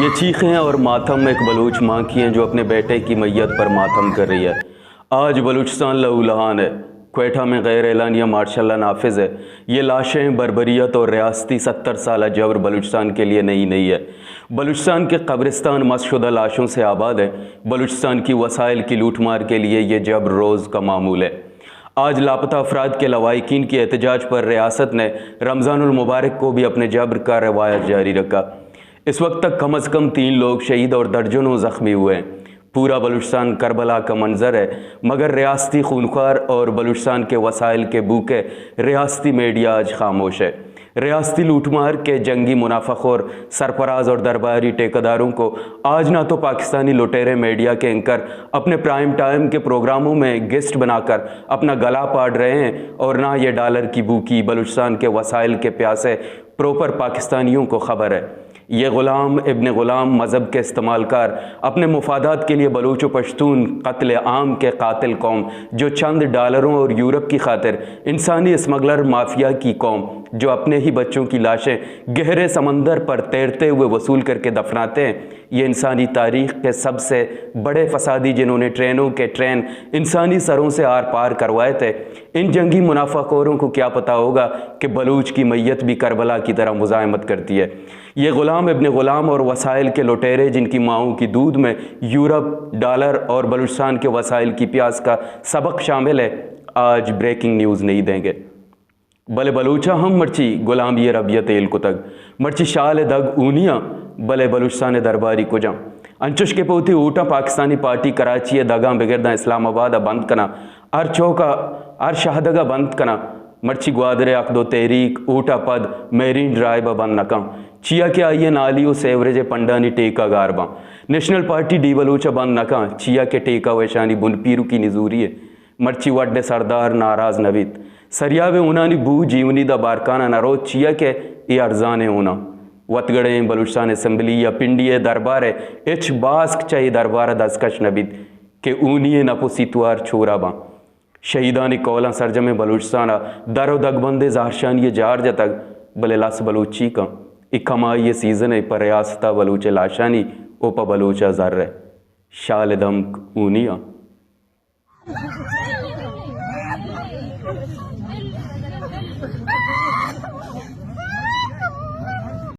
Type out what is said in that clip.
یہ چیخیں اور ماتم ایک بلوچ ماں کی ہیں جو اپنے بیٹے کی میت پر ماتم کر رہی ہے۔ آج بلوچستان لہو لہان ہے۔ کوئٹہ میں غیر اعلانیہ مارشل لا نافذ ہے۔ یہ لاشیں، بربریت اور ریاستی ستر سالہ جبر بلوچستان کے لیے نئی نہیں ہے۔ بلوچستان کے قبرستان مس شدہ لاشوں سے آباد ہیں۔ بلوچستان کی وسائل کی لوٹ مار کے لیے یہ جبر روز کا معمول ہے۔ آج لاپتہ افراد کے لواحقین کے احتجاج پر ریاست نے رمضان المبارک کو بھی اپنے جبر کا روایت جاری رکھا۔ اس وقت تک کم از کم تین لوگ شہید اور درجنوں زخمی ہوئے ہیں۔ پورا بلوچستان کربلا کا منظر ہے، مگر ریاستی خونخوار اور بلوچستان کے وسائل کے بھوکے ریاستی میڈیا آج خاموش ہے۔ ریاستی لوٹ مار کے جنگی منافع خور سرفراز اور درباری ٹھیکیداروں کو آج نہ تو پاکستانی لٹیرے میڈیا کے اینکر اپنے پرائم ٹائم کے پروگراموں میں گیسٹ بنا کر اپنا گلا پاڑ رہے ہیں اور نہ یہ ڈالر کی بھوکی بلوچستان کے وسائل کے پیاسے پروپر پاکستانیوں کو خبر ہے۔ یہ غلام ابن غلام مذہب کے استعمال کار، اپنے مفادات کے لیے بلوچ و پشتون قتل عام کے قاتل قوم، جو چند ڈالروں اور یورپ کی خاطر انسانی اسمگلر مافیا کی قوم، جو اپنے ہی بچوں کی لاشیں گہرے سمندر پر تیرتے ہوئے وصول کر کے دفناتے ہیں، یہ انسانی تاریخ کے سب سے بڑے فسادی، جنہوں نے ٹرینوں کے ٹرین انسانی سروں سے آر پار کروائے تھے۔ ان جنگی منافع خوروں کو کیا پتا ہوگا کہ بلوچ کی میت بھی کربلا کی طرح مزاحمت کرتی ہے۔ یہ غلام ابن غلام اور وسائل کے لٹیرے، جن کی ماؤں کی دودھ میں یورپ، ڈالر اور بلوچستان کے وسائل کی پیاس کا سبق شامل ہے، آج بریکنگ نیوز نہیں دیں گے۔ بلے بلوچاں ہم مرچی غلامی ء ربیت ایل کتگ۔ مرچی شال ء دگ اونیاں، بلے بلوچستان ء درباری کجاں؟ انچش کہ پہ وتی اوٹاں پاکستانی پارٹی کراچی ء دگاں بگر داں اسلام آباد ء بند کناں، ہر چوک ء ہر شہدگ ء بند کناں۔ مرچی گوادر ء حق دو تحریک اوٹ ء پد میرین ڈرائیو ء بند نہ کن، چیا کہ آئی ء نالی و سیوریج ء پنڈانی ٹیکہ گار باں۔ نیشنل پارٹی ڈی بلوچ ء بند نہ کن، چیا کہ ٹیکہ و اشانی بن پیرکی نزوری ء۔ مرچی وڈ ء سردار ناراض نہ بیت۔ سریاب ء ہونانی بو جیونی دا بارکان ء نہ روت، چیا کہ اے ارزان ء ہونا۔ وتگڑیں بلوچستان اسمبلی یا پنڈی ء دربار ء ہچ باسک چہ اے دربار ء دزکش نہ بیت کہ ہونی ء نپ و سیتوار چورا باں۔ شہیدانی کہولاں سرجمیں بلوچستان ء در و دگبند ء زہرشانی ء جار جتگ، بلے لس بلوچ چی کن؟ اے کمائی ء سیزن ء پہ ریاست ء بلوچ ء لاشانی و پہ بلوچ ء زر ء۔ شال ء دمک ہونی آں۔